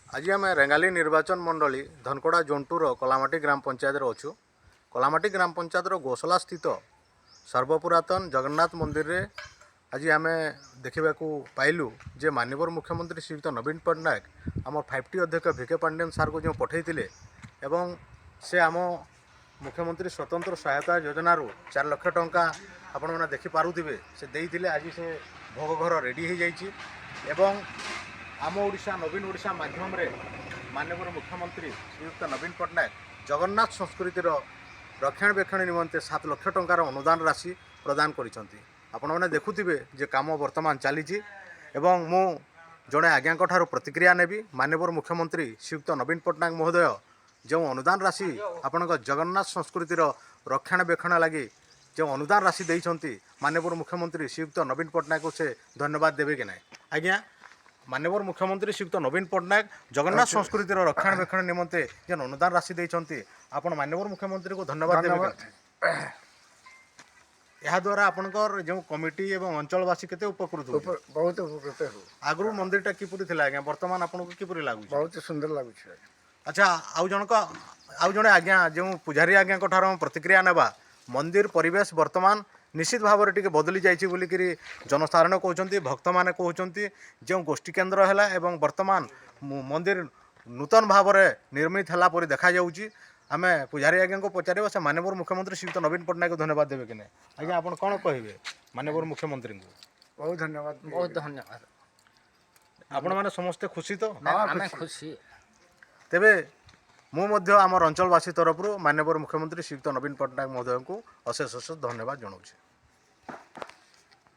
ଆଜି ଆମେ ରେଙ୍ଗାଲି ନିର୍ବାଚନ ମଣ୍ଡଳୀ ଧନକଡ଼ା ଜୋନ୍ 2ର କଲାମାଟି ଗ୍ରାମ ପଞ୍ଚାୟତରେ ଅଛୁ। କଲାମାଟି ଗ୍ରାମ ପଞ୍ଚାୟତର ଗୋସଲା ସ୍ଥିତ ସର୍ବପୁରାତନ ଜଗନ୍ନାଥ ମନ୍ଦିରରେ ଆଜି ଆମେ ଦେଖିବାକୁ ପାଇଲୁ ଯେ ମାନ୍ୟବର ମୁଖ୍ୟମନ୍ତ୍ରୀ ଶ୍ରୀଯୁକ୍ତ ନବୀନ ପଟ୍ଟନାୟକ ଆମର 5ଟି ଅଧ୍ୟକ୍ଷ ଭି କେ ପାଣ୍ଡିଆନ ସାର୍କୁ ଯେଉଁ ପଠାଇଥିଲେ ଏବଂ ସେ ଆମ ମୁଖ୍ୟମନ୍ତ୍ରୀ ସ୍ୱତନ୍ତ୍ର ସହାୟତା ଯୋଜନାରୁ 4 ଲକ୍ଷ ଟଙ୍କା, ଆପଣମାନେ ଦେଖିପାରୁଥିବେ, ସେ ଦେଇଥିଲେ। ଆଜି ସେ ଭୋଗ ଘର ରେଡ଼ି ହୋଇଯାଇଛି ଏବଂ ଆମ ଓଡ଼ିଶା ନବୀନ ଓଡ଼ିଶା ମାଧ୍ୟମରେ ମାନ୍ୟବର ମୁଖ୍ୟମନ୍ତ୍ରୀ ଶ୍ରୀଯୁକ୍ତ ନବୀନ ପଟ୍ଟନାୟକ ଜଗନ୍ନାଥ ସଂସ୍କୃତିର ରକ୍ଷଣାବେକ୍ଷଣ ନିମନ୍ତେ 7 ଲକ୍ଷ ଟଙ୍କାର ଅନୁଦାନ ରାଶି ପ୍ରଦାନ କରିଛନ୍ତି। ଆପଣମାନେ ଦେଖୁଥିବେ ଯେ କାମ ବର୍ତ୍ତମାନ ଚାଲିଛି ଏବଂ ମୁଁ ଜଣେ ଆଜ୍ଞାଙ୍କ ଠାରୁ ପ୍ରତିକ୍ରିୟା ନେବି। ମାନ୍ୟବର ମୁଖ୍ୟମନ୍ତ୍ରୀ ଶ୍ରୀଯୁକ୍ତ ନବୀନ ପଟ୍ଟନାୟକ ମହୋଦୟ ଯେଉଁ ଅନୁଦାନ ରାଶି ଆପଣଙ୍କ ଜଗନ୍ନାଥ ସଂସ୍କୃତିର ରକ୍ଷଣାବେକ୍ଷଣ ଲାଗି ଯେଉଁ ଅନୁଦାନ ରାଶି ଦେଇଛନ୍ତି, ମାନ୍ୟବର ମୁଖ୍ୟମନ୍ତ୍ରୀ ଶ୍ରୀଯୁକ୍ତ ନବୀନ ପଟ୍ଟନାୟକକୁ ସେ ଧନ୍ୟବାଦ ଦେବେ କି ନାହିଁ? ଆଜ୍ଞା, ମାନ୍ୟବର ମୁଖ୍ୟମନ୍ତ୍ରୀ ଶ୍ରୀଯୁକ୍ତ ନବୀନ ପଟ୍ଟନାୟକ ଜଗନ୍ନାଥ ସଂସ୍କୃତିର ରକ୍ଷଣାବେକ୍ଷଣ ନିମନ୍ତେ ଯେଉଁ ଅନୁଦାନ ରାଶି ଦେଇଛନ୍ତି, ଆପଣ ମାନ୍ୟବର ମୁଖ୍ୟମନ୍ତ୍ରୀଙ୍କୁ ଧନ୍ୟବାଦ ଦେବେ କି ଧନ୍ୟବାଦ। ନାହିଁ? ଏହାଦ୍ୱାରା ଆପଣଙ୍କର ଯେଉଁ କମିଟି ଏବଂ ଅଞ୍ଚଳବାସୀ କେତେ ଉପକୃତ ହେଉଛନ୍ତି? ବହୁତ ଉପକୃତ ହେଉ। ଆଗରୁ ମନ୍ଦିରଟା କିପରି ଥିଲା ଆଜ୍ଞା, ବର୍ତ୍ତମାନ ଆପଣଙ୍କୁ କିପରି ଲାଗୁଛି? ବହୁତ ସୁନ୍ଦର ଲାଗୁଛି ଆଜ୍ଞା। ଆଚ୍ଛା, ଆଉ ଜଣେ ଆଜ୍ଞା, ଯେଉଁ ପୂଜାରୀ ଆଜ୍ଞାଙ୍କ ଠାରୁ ଆମେ ପ୍ରତିକ୍ରିୟା ନେବା। ମନ୍ଦିର ପରିବେଶ ବର୍ତ୍ତମାନ ନିଶ୍ଚିତ ଭାବରେ ଟିକେ ବଦଳି ଯାଇଛି ବୋଲିକିରି ଜନସାଧାରଣ କହୁଛନ୍ତି, ଭକ୍ତମାନେ କହୁଛନ୍ତି। ଯେଉଁ ଗୋଷ୍ଠୀ କେନ୍ଦ୍ର ହେଲା ଏବଂ ବର୍ତ୍ତମାନ ମନ୍ଦିର ନୂତନ ଭାବରେ ନିର୍ମିତ ହେଲା ପରି ଦେଖାଯାଉଛି। ଆମେ ପୂଜାରୀ ଆଜ୍ଞାଙ୍କୁ ପଚାରିବା, ସେ ମାନ୍ୟବର ମୁଖ୍ୟମନ୍ତ୍ରୀ ଶ୍ରୀଯୁକ୍ତ ନବୀନ ପଟ୍ଟନାୟକ ଧନ୍ୟବାଦ ଦେବେ କି ନାହିଁ। ଆଜ୍ଞା, ଆପଣ କ'ଣ କହିବେ ମାନ୍ୟବର ମୁଖ୍ୟମନ୍ତ୍ରୀଙ୍କୁ? ବହୁତ ଧନ୍ୟବାଦ। ବହୁତ ଧନ୍ୟବାଦ। ଆପଣମାନେ ସମସ୍ତେ ଖୁସି ତ? ହଁ, ଆମେ ଖୁସି। ଖୁସି। ତେବେ ମୁଁ ମଧ୍ୟ ଆମର ଅଞ୍ଚଳବାସୀ ତରଫରୁ ମାନ୍ୟବର ମୁଖ୍ୟମନ୍ତ୍ରୀ ଶ୍ରୀଯୁକ୍ତ ନବୀନ ପଟ୍ଟନାୟକ ମହୋଦୟଙ୍କୁ ଅଶେଷ ଅଶେଷ ଧନ୍ୟବାଦ ଜଣାଉଛି।